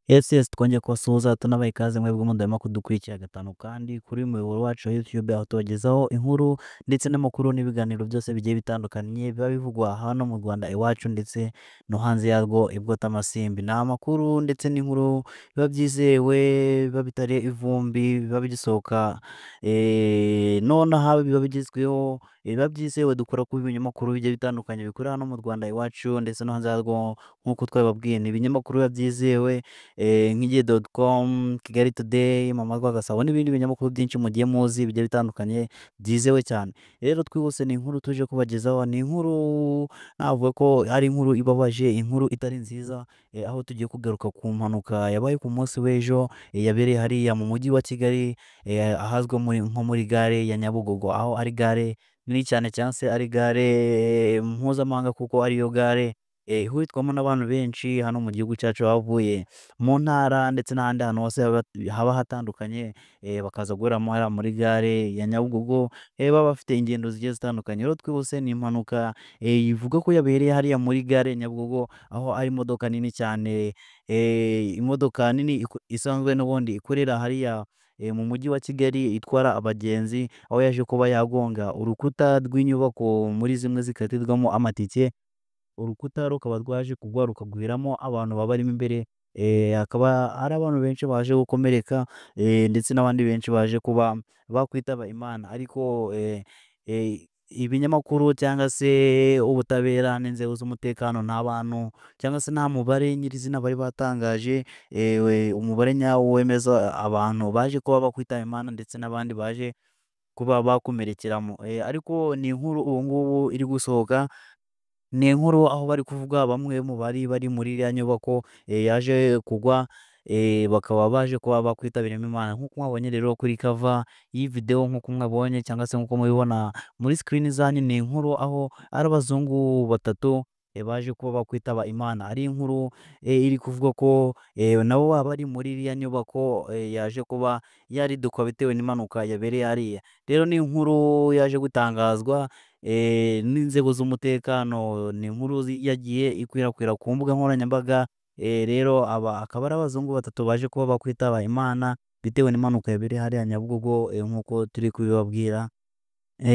Yes, twongeye kubasuhuza tunabaha ikaze mwebwe mudahwema kudukurikira gatanu kandi kuri uyu muyoboro wacu wa YouTube, aho tubagezaho inkuru ndetse n'amakuru n'ibiganiro byose bigiye bitandukanye biba bivugwa hano mu Rwanda iwacu ndetse no hanze yarwo i Bwotamasimbi. Ni amakuru ndetse n'inkuru biba byizewe, biba bitari ivumbi, biba bigisohoka nonaha, biba bigezweho, biba byizewe dukura ku binyamakuru bigiye bitandukanye bikorera hano mu Rwanda iwacu ndetse no hanze yarwo. Nk'uko twabibabwiye, ni ibinyamakuru biba byizewe nk'igihe.com, Kigali Today, Mama Rwagasabo n'ibindi binyamakuru byinshi mugiye muzi bigiye bitandukanye byizewe cyane. Rero twihuse, ni inkuru tuje kubagezaho, ni inkuru navuga ko ari inkuru ibabaje, inkuru itari nziza, aho tugiye kugaruka ku mpanuka yabaye ku munsi w'ejo, yabereye hariya mu mujyi wa Kigali, ahazwi nko muri gare ya Nyabugogo, aho ari gare nini cyane cyangwa se ari gare mpuzamahanga, kuko ariyo gare ihurirwamo n'abantu benshi hano mu gihugu cyacu bavuye mu ntara ndetse n'ahandi hantu hose haba hatandukanye, bakaza guhuriramo hariya muri gare ya Nyabugogo, baba bafite ingendo zigiye zitandukanye. Rero twihuse, ni impanuka ivuga ko yabereye hariya muri gare ya Nyabugogo, aho ari imodoka nini cyane, imodoka nini isanzwe n'ubundi ikorera hariya mu mujyi wa Kigali itwara abagenzi, aho yaje kuba yagonga urukuta rw'inyubako muri zimwe zikatirwamo amatike, urukuta rukaba rwaje kugwa rukagwiramo abantu baba barimo imbere, hakaba hari abantu benshi baje gukomereka, ndetse n'abandi benshi baje kuba bakwitaba Imana. Ariko ibinyamakuru cyangwa se ubutabera n'inzego z'umutekano, nta bantu cyangwa se nta mubare nyirizina bari batangaje, umubare nyawo wemeza abantu baje kuba bakwitaba Imana ndetse n'abandi baje kuba bakomerekeramo. Ariko ni inkuru ubu ngubu iri gusohoka, ni inkuru aho bari kuvuga bamwe mu bari bari muri iriya nyubako yaje kugwa, bakaba baje kuba bakwitabiramo Imana. Nk'uko mwabonye rero kuri cover y'iyi video, nk'uko mwabonye cyangwa se nk'uko mubibona muri screen zanyu, ni inkuru aho ari abazungu batatu baje kuba bakwitaba Imana. Ari inkuru iri kuvuga ko nabo baba bari muri iriya nyubako yaje kuba yaridukwa bitewe n'impanuka yabereye hariya. Rero ni inkuru yaje gutangazwa n'inzego z'umutekano, ni inkuru yagiye ikwirakwira ku mbuga nkoranyambaga. Rero aba akaba ari abazungu batatu baje kuba bakwitaba Imana bitewe n'impanuka yabereye hariya Nyabugogo, nk'uko turi kubibabwira.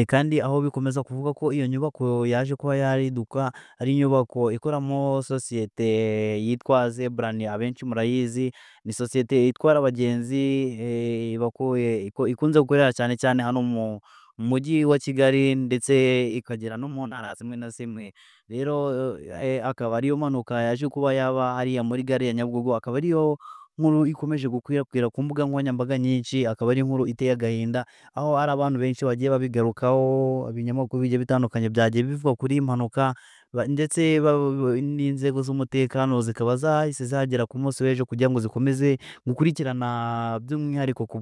Kandi aho bikomeza kuvuga ko iyo nyubako yaje kuba yariduka ari inyubako ikoramo sosiyete yitwa Zebrani, abenshi murayizi, ni sosiyete itwara abagenzi, ikunze gukorera cyane cyane hano mu mujyi wa Kigali ndetse ikagera no mu ntara zimwe na zimwe. Rero akaba ariyo mpanuka yaje kuba yaba hariya muri gare ya Nyabugogo, akaba ariyo nkuru ikomeje gukwirakwira ku mbuga nkoranyambaga nyinshi, akaba ari inkuru iteye agahinda, aho hari abantu benshi bagiye babigarukaho, ibinyamakuru bigiye bitandukanye byagiye bivuga kuri iyi mpanuka, ndetse n'inzego z'umutekano zikaba zahise zihagera ku munsi w'ejo kugira ngo zikomeze gukurikirana by'umwihariko ku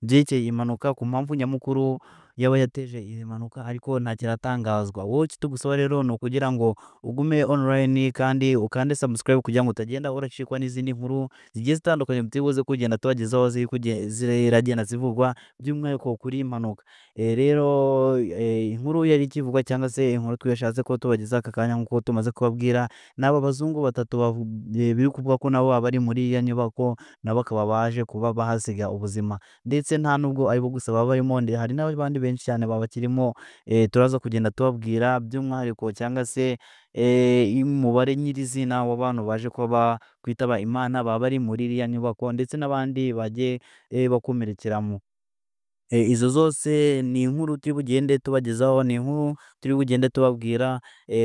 byerekeye iyi mpanuka, ku mpamvu nyamukuru yaba yateje iyi mpanuka, ariko nta kiratangazwa. Wowe icyo tugusaba rero ni ukugira ngo ugume online kandi ukande subscribe kugira ngo utagenda uracikwa n'izindi nkuru zigiye zitandukanye turi kugenda tubagezaho ziragenda zivugwa by'umwihariko kuri iyi mpanuka. Rero inkuru yari ikivugwa cyangwa se inkuru twashatse ko tubagezaho aka kanya, nk'uko tumaze kubabwira, ni aba bazungu batatu biri kuvuga ko nabo baba bari muri iriya nyubako, nabo bakaba baje kuba bahasiga ubuzima. Ndetse nta nubwo aribo gusa baba barimo, hari n'abandi benshi cyane baba bakirimo, turaza kugenda tubabwira by'umwihariko cyangwa se umubare nyirizina w'abantu baje kuba kwitaba Imana baba bari muri iriya nyubako ndetse n'abandi bagiye bakomerekeramo. Izo zose ni inkuru turi bugende tubagezaho, ni inkuru turi bugende tubabwira,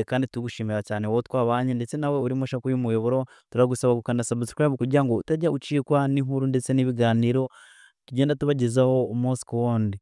kandi tugushimira cyane wowe twabanye ndetse nawe uri mushya kuri uyu muyoboro, turagusaba gukanda subscribe kugira ngo utajya ucikwa n'inkuru ndetse n'ibiganiro tugenda tubagezaho umunsi ku wundi.